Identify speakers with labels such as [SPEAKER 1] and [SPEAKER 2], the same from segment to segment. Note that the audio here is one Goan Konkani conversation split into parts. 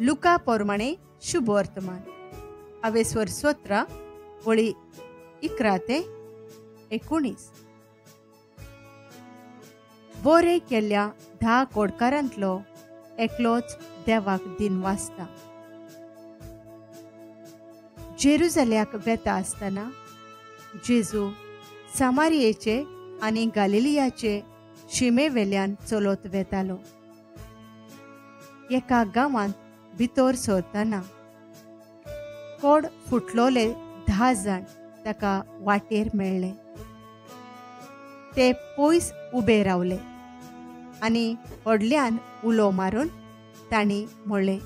[SPEAKER 1] लुका पोरमाणे शुभ वर्तमान अवेस्वर 17 वळी 11 ते 19. बोरे केल्ल्या 10 कोडकारांतलो एकलोच देवाक दिन वाचता. जेरुजाल्याक वेता आसतना जेजू सामारियेचे आनी गालिलियाचे शिमे वेल्यान चलत वेतालो. एका गांवांत भितर सरतना कोड फुटलोले 10 जाण ताका वाटेर मेळ्ळे. ते पयस उबे रावले आनी व्हडल्यान उलो मारून तांणी म्हणलें,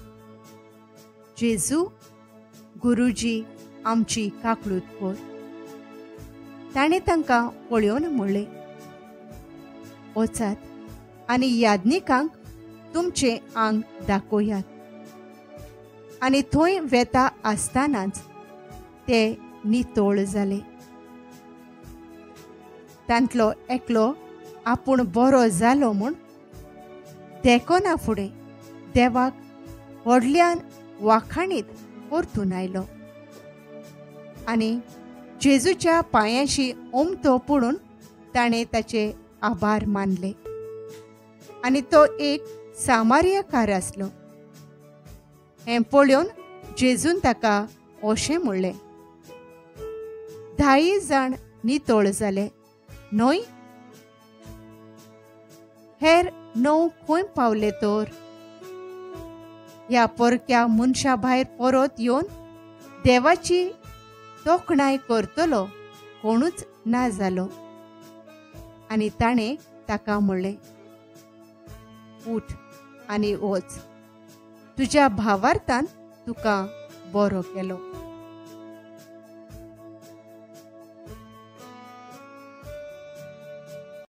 [SPEAKER 1] जेजू गुरुजी, आमची काकळूत कर. ताणें तांकां पळोवन म्हणलें, वचात आनी याज्ञिकांक तुमचें आंग दाखयात. आनी थंय वेता आसतनाच ते नितळ जाले. तांतलो एकलो आपूण बरो जालो म्हूण देखना फुडें देवाक व्हडल्यान वाखाणीत परतून आयलो आनी जेजूच्या पांयांशी ओमथो पडून ताणें ताचे आभार मानले. आनी तो एक सामारियाकार आसलो. हें पळोवन जेजून ताका अशें म्हणलें, 10 जाण नितळ जाले न्हय? हेर 9 खंय पावले तर? ह्या परक्या मनशा भायर परत येवन देवाची तोखणाय करतलो कोणूच ना जालो. आनी ताणें ताका म्हणलें, उठ आनी वच, तुज्या भावार्थान तुका बरो केलो.